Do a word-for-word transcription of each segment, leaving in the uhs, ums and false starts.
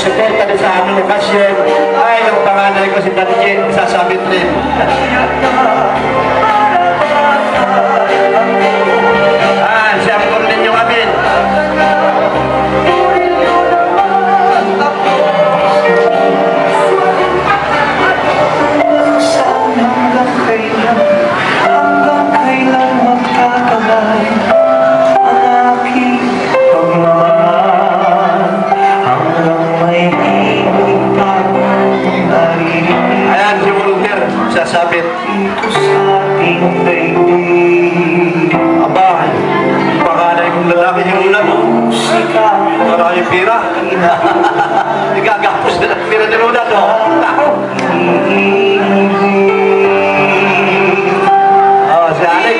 Suporta din sa aming okasyon. Ay, ang panganay ko si Daddy J, sasabit rin. Ah, si Angkol ninyong Amin. Hanggang kailan, hanggang kailan magtatabay ang aking pagmamahal? Hanggang may himig pa akong naririnig. Ayan, si Walter, sasabit. Dito sa ating daigdig. Aba, panganay kong lalaki, si Ronald, oh. Musika. Maraming pira. Igagapos na ng pira ni Ronald, oh. Nako. Oh, si Alex.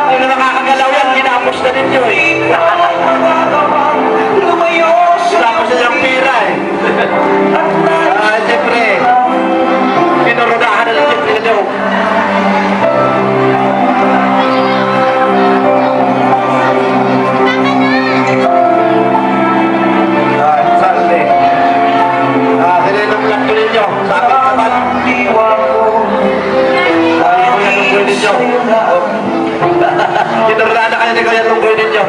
Hindi na nakakagalaw yan, ginapos na ninyo, eh. Tapos na yung pira, eh. Ah, siyempre. Kinoronahan na lang yung pira nyo. Ah, Charlie. Ah, sila yung vlog ko ninyo. Sabi naman. Sabi ko yung vlog ninyo. Kinurla na kayo ni Kuya Lunggoy ninyo.